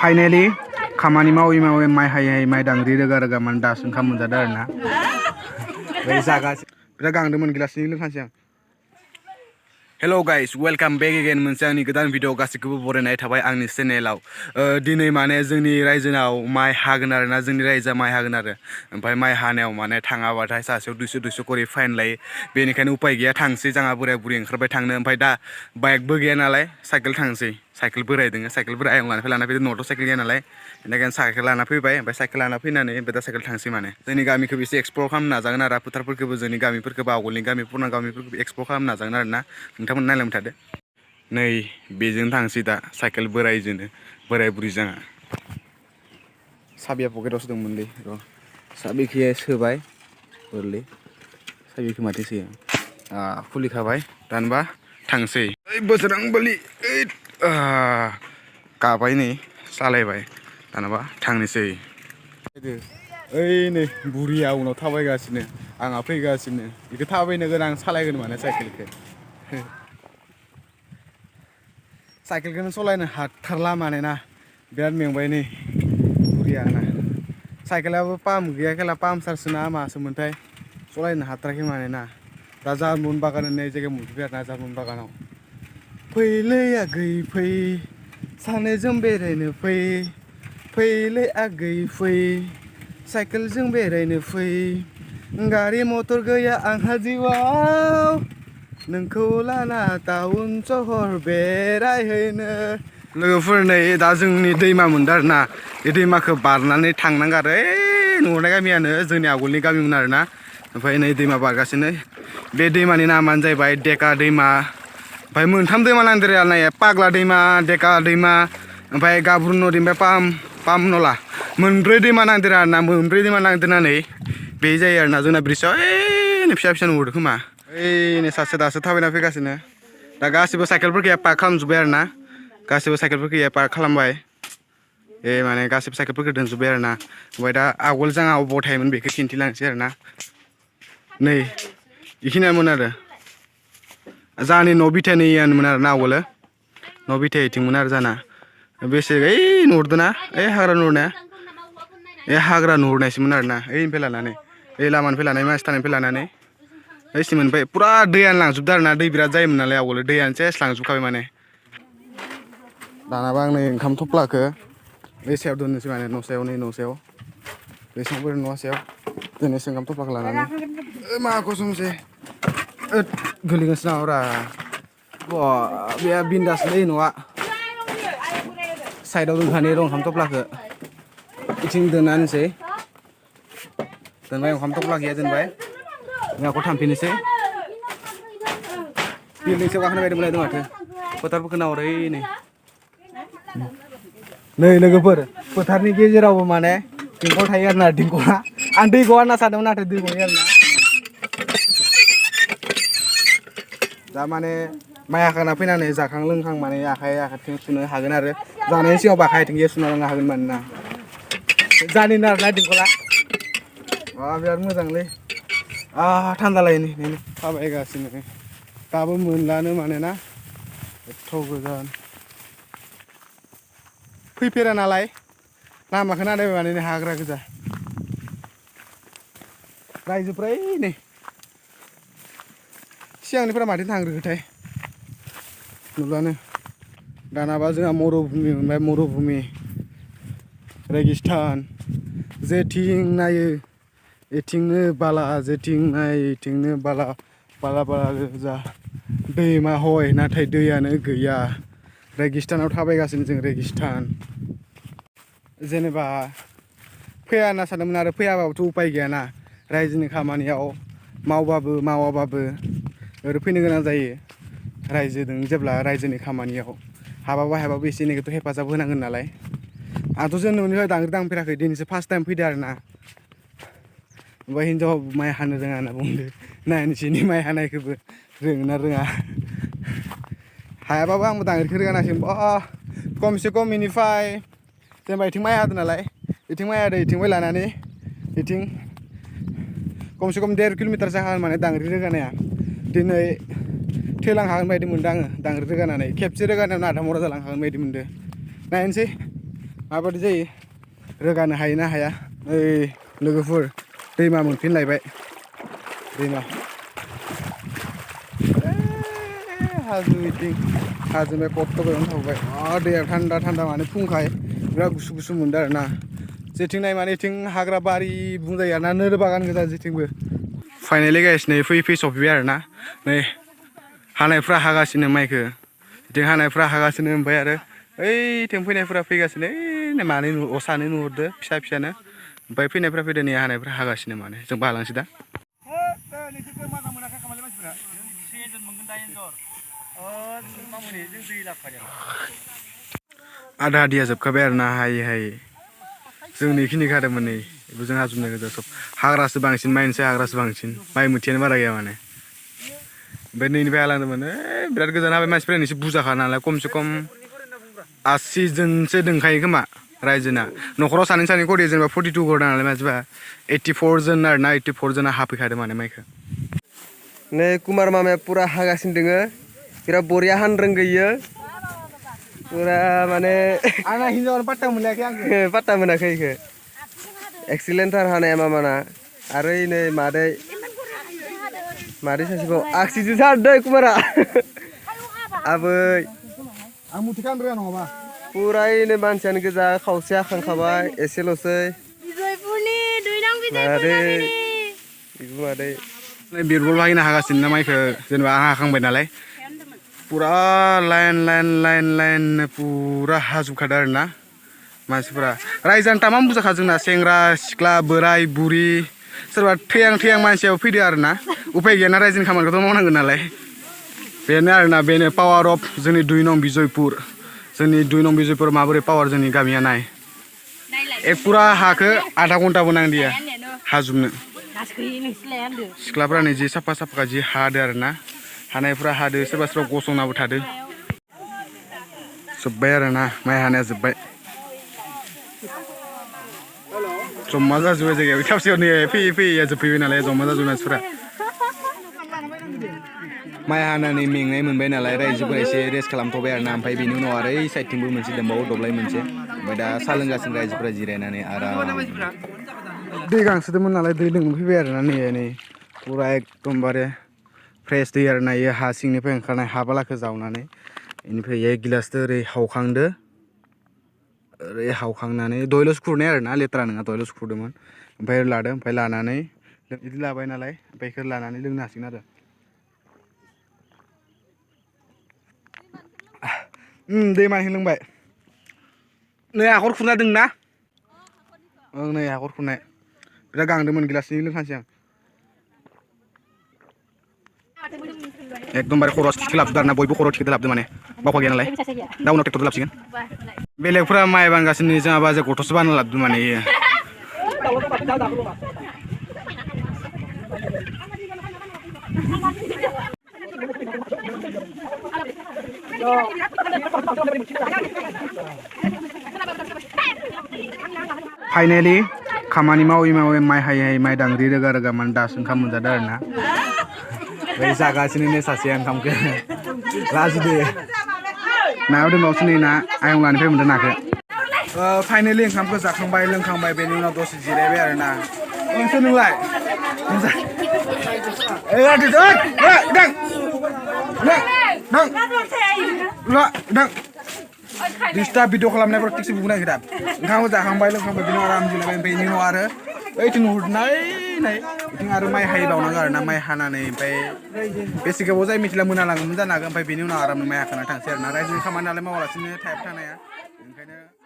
finally खामानि मावै मावै माइ हायै माइ दांग्रि रोगा रोगा माने दासो ओंखाम मोनजादों आरो ना बे जागासिनो बिराद गांदोंमोन गिलासनि लोंखानोसै आं हेल' गाइस वेलकाम बेक एगेन मोनसे आंनि गोदान भिडिअ गासैखौबो बरायनाय थाबाय आंनि चेनेलाव दिनै माने जोंनि रायजोनाव माइ हागोन आरो ना जोंनि रायजोआ माइ हागोन आरो ओमफ्राय माइ हानायाव माने थाङाबाथाय सासेयाव 200 करि फाइन लायो बेनिखायनो उपाय गैया थांसै जोंहा बोराय बुरि ओंखारबाय थांनो ओमफ्राय दा बाइकबो गैया नालाय साइकेल थांसै साइकेल बोराय दोङो साइकेल बोराय आयं लाना फैदों न'आवथ' साइकेल गैया नालाय बेनिखायनो साइकेल लाना फैबाय ओमफ्राय साइकेल लाना फैनानै ओमफ्राय दा साइकेल थांसै माने जोंनि गामिखौबो एसे एक्सप्लर खालामनो नाजागोन आरो फोथारफोरखौबो जोंनि गामिफोरखौबो आवगोलनि गामि पुराना गामिफोरखौबो एक्सप्लर खालामनो नाजागोन आरो ना नोंथांमोन नायलांबाय थादो नै बेजों थांसै दा साइकेल बोरायजोंनो बोराय बुरि जोंहा साबिया पकेटाव सोदोंमोनलै र' साबिखौ सोबाय बोरलै साबिखौ माथो सोयो खुलिखाबाय दानबा थांसै ओइ बोसोरां बोलि ओइ गाबाय नै सालायबाय दानाबा थांनोसै ओइ नै बुरिया उनाव थाबायगासिनो आंहा फैगासिनो बेखौ थाबायनो गोनां आं सालायगोन माने साइकेलखौ साइकेलखौनो सालायनो हाथारला माने ना बिराद मेंबाय नै बुरिया आंना साइकेलाबो पाम्प गैया खेला पाम्पसारसो ना मासोमोनथाय सालायनो हाथाराखै माने ना दा जारमुन बागान होननाय जायगायाव मोनफैबाय आरो ना जारमुन बागानाव फैलै आगै फै सानैजों बेरायनो फै फैलै आगै फै साइकेलजों बेरायनो फै गारि मटर गैया आंहा जिउआव नोंखौ लाना टाउन सहर बेरायहैनो लोगोफोर नै दा जोंनि दैमा मोनदों आरो ना बे दैमाखौ बारनानै थांनांगौ आरो ओइ नुहुरनाय गामियानो जोंनि आगोलनि गामिमोन आरो ना ओमफ्राय नै दैमा बारगासिनो बे दैमानि नामानो जाहैबाय डेका दैमा ओमफ्राय मोनथाम दैमा नांदेरो आरो नाय पाग्ला दैमा डेका दैमा ओमफ्राय गाब्रु नदि ओमफ्राय पाम नला मोनब्रै दैमा नांदेरो आरो ना मोनब्रै दैमा नांदेरनानै बे जायो आरो ना जोंना ब्रिजआव ओइ फिसा फिसा नुहुरदों खोमा ओइ नै सासे दासो थाबायना फैगासिनो दा गासिबो साइकेलफोरखौ पार्क खालामजोब्बाय आरो ना गासिबो साइकेलफोरखौ पार्क खालामबाय माने गासिबो साइकेलफोरखौ दोनजोब्बाय आरो ना ओमफ्राय दा आवगोल जों बबाव थायोमोन बेखौ खिन्थिलांसै आरो ना नै बेखिनियामोन आरो जोंहानि न' बिथानियानोमोन आरो ना आवगोलो न' बिथाया इथिंमोन आरो जाना बेसे ओइ नुहुरदों ना ओइ हाग्रा नुहुरनाया हाग्रा नुहुरनायसोमोन आरो ना ओइनिफ्राय लानानै ओइ लामानिफ्राय लानानै मानसि थानायनिफ्राय लानानै ओइसिम मोनबाय फुरा दैयानो लांजोबदों आरो ना दै बिराद जायोमोन नालाय आवगोलो दैयानो सेस लांजोबखाबाय माने दानाबा आं नै ओंखाम थफ्लाखौ बे सायाव दोननोसै माने न' सायाव नै न' सायाव बेसेबांफोर न' सायाव दोननोसै ओंखाम थफ्लाखौ लानानै माखौ संसै गोलैगोनसो नामाब्रा बे बिन्दासलै न'आ साइडआव दोनखानि र' ओंखाम थफ्लाखौ इथिं दोनना होनोसै दोनबाय ओंखाम थफ्ला गैया दोनबाय आंखौ थांफिननोसै बिल्डिं सायाव गाखोनो बायदोंमोन माथो फोथारफोरखौ नाहरै नै लोगोफोर फोथारनि गेजेरावबो माने दिंखल थायो आरो ना दिंखला आं दै गवा होनना सानदोंमोन नाथाय दै गयो आरो ना दा माने माइ हाखांना फैनानै जाखां लोंखां माने आखाइ आथिं सुनो हागोन आरो जानायनि सिगाङाव आखाइ आथिंखौ सुना लांनो हागोन मानोना जानिनो आरोना दिंखला बिराद मोजांलै थान्दा लायो नै थाबायगासिनो दाबो मोनलानो मानोना एथ' गोजान फैफेरा नालाय लामाखौ नायबाय माने हाग्रा गोजा रायजोफ्रा नै सिगांनिफ्राय माथो थांग्रोखोथाय नुलानो दानाबा जोंहा मरुभुमि मोनबाय मरुभुमि रेगिस्तान जेथिं नायो एथिंनो बाला जेथिं नायो एथिंनो बाला बाला बाला गोजा दैमा हय नाथाय दैयानो गैया रेगिस्तानाव थाबायगासिनो जों रेगिस्तान जेनेबा फैया होनना सानदोंमोन आरो फैयाबाबोथ' उपाय गैयाना रायजोनि खामानियाव मावबाबो मावाबाबो ओरै फैनो गोनां जायो रायजोजों जेब्ला रायजोनि खामानियाव हाबाबो हायाबाबो एसे एनैखौथ' हेफाजाब होनांगोन नालाय आंथ' जोनोमनिफ्राय दांग्रि दांफेराखै दिनैसो फार्स्ट टाइम फैदो आरो ना ओमफ्राय हिनजाव माइ हानो रोङा होनना बुंदो नायनोसैनि माइ हानायखौबो रोङो ना रोङा हायाबाबो आंबो दांग्रिखौ रोगानांसिगोन खमसे खम बेनिफ्राय जेनेबा इथिं माइ हादों नालाय इथिं माइ हादों इथिंबो लानानै इथिं खमसे खम 1.5 किल'मिटारसो हागोन माने दांग्रि रोगानाया दिनै थैलांखागोन बायदि मोनदों आङो दांग्रि रोगानानै खेबसे रोगानायावनो आधा मरा जालांखागोन बायदि मोनदों नायनोसै माबायदि जायो रोगानो हायोना हाया ओइ लोगोफोर दैमा मोनफिनलायबाय दैमा हाजो बिथिं हाजोनिफ्राय खस्थ' गोनां थाबाय दैया थान्दा थान्दा माने फुंखाय बिराद गुसु गुसु मोनदों आरो ना जेथिं नाय माने इथिं हाग्रा बारि बुंजायो आरो ना नोलो बागान गोजा जेथिंबो फाइनालि गाइस नै फैयै फैयै सफैबाय आरो ना नै हानायफ्रा हागासिनो माइखौ बिथिं हानायफ्रा हागासिनो ओमफ्राय आरो ओइथिं फैनायफ्रा फैगासिनो ओइ मानै सानै नुहुरदो फिसा फिसानो ओमफ्राय फैनायफ्रा फैदो नै हानायफ्रा हागासिनो माने जों बालांसै दा आधा आधिया जोबखाबाय आरो ना हायै हायै जों नैखिनिखौ हादोंमोन नै बेखौ जों हाजोबनाय गोजा सब हाग्रासो बांसिन माइनिसाय हाग्रासो बांसिन माइ मुथियानो बारा गैया माने ओमफ्राय नैनिफ्राय हालांदोंमोन बिराद गोजान हाबाय मानसिफोरा एसे बुरजाखा नालाय खमसे खम 80 जनसो दंखायो खोमा रायजोना न'खराव सानै सानै खरि जेनेबा 42 गरदों नालाय मानसिफ्रा 84 जन आरो ना 84 जना हाफैखादों माने माइखौ नै कुमार मामाया पुरा हागासिनो दोङो बिराद बरिया हानो रोंगोयो पुरा माने आंना हिनजावानो पात्ता मोनाखै आंखौ पात्ता मोनाखै इखो एक्सिलेन्टथार हानाया मामाना आरो नै मादै सासेखौ आगसिजोंसो हादों कुमारा आबै आं मुथिखा होनो रोङा नङाबा पुरायैनो मानसियानो गोजा खावसे हाखांखाबाय एसेल'सै मादै बिरबल बाहायनो हागासिनो ना माइखौ जेनेबा आं हाखांबाय नालाय पुरा लाइन लाइन लाइन लाइन पुरा हाजोबखादों आरो ना मानसिफोरा रायजोआनो तामाम बुरजाखा जोंना सेंग्रा सिख्ला बोराय बुरि सोरबा थैहां थैहां मानसियाबो फैदो आरो ना उपाय गैयाना रायजोनि खामानिखौथ' मावनांगोन नालाय बेनो आरोना बेनो पावार अफ जोंनि 2 नं बिजयपुर जोंनि 2 नं बिजयपुर माबोरै पावार जोंनि गामिया नाय एक पुरा हाखौ आधा घन्टाबो नांदिया हाजोबनो सिख्लाफ्रा नै जि साफा साफा जि हादो आरो ना हानायफ्रा हादो सोरबा सोरबा गसंनाबो थादो जोब्बाय आरो ना माइ हानाया जोब्बाय जमा जाजोब्बाय जायगायाव खावसेयाव नै फैयै फैयै जोबफैबाय नालाय जमा जाजोब्बाय मानसिफोरा माइ हानानै मेंनाय मोनबाय नालाय रायजोफोरा एसे रेस्ट खालामथ'बाय आरो ना ओमफ्राय बेनि उनाव आरो ओइ साइडथिंबो मोनसे दंबावो दब्लाय मोनसे ओमफ्राय दा साहा लोंगासिनो रायजोफोरा जिरायनानै आराम दै गांसोदोंमोन नालाय दै लोंनो फैबाय आरो ना नै पुरा एकदमबारे फ्रेश दै आरो ना इयो हा सिंनिफ्राय ओंखारनाय हा बालाखौ जावनानै बेनिफ्राय एक गिलासजों ओरै हावखांदो ओरै हावखांनानै दयल'सो खुरनाय आरो ना लेथ्रा नङा दयल'सो खुरदोंमोन ओमफ्राय लादों ओमफ्राय लानानै बिदि लाबाय नालाय ओमफ्राय बेखौ लानानै लोंनो हासिगोन आरो दैमानि लोंबाय नै हाखर खुरना दंना ओं नै हाखर खुरनाय बिराद गांदोंमोन गिलासनै लोंखानोसै आं एकदमबारे खर'आव थिखो लाबोदों आरो ना बयबो खर'आव थिखोदो लाबोदों माने बावखा गैया नालाय दा उनाव ट्रेक्टरजों लाबोसिगोन बेलेगफ्रा माइ बांगासिनो जोंहा बाजै गथ'सो बाना लाबोदों माने इयो फाइनेलि खामानि मावै मावै माइ हायै हायै माइ दांग्रि रोगा रोगा माने दासो ओंखाम मोनजादों आरो ना बै जागासिनो सासेया ओंखामखौ लाजिदो नायाव दोनबावसो नै ना आयं लानिफ्राय मोनदों नाखौ फाइनेलि ओंखामखौ जाखांबाय लोंखांबाय बेनि उनाव दसे जिरायबाय आरो ना सोर नोंलाय डिस्टार्ब भिडिअ खालामनायफोराव टिक्सि बुनो नागिरा ओंखामखौ जाखांबाय लोंखांबाय बेनि उनाव आराम जिरायबाय ओमफ्राय बेनि उनाव आरो ओइथिं नुहुरनाय बिथिं आरो माइ हायैबावनांगौ आरो ना माइ हानानै ओमफ्राय बेसे गोबाव जायो मिथिला मोनालाङोमोन जानो हागौ ओमफ्राय बेनि उनाव आरामनो माइ हाखांना थांसै आरो ना रायजोनि खामानि नालाय मावालासिनो थायाबो थानाया ओंखायनो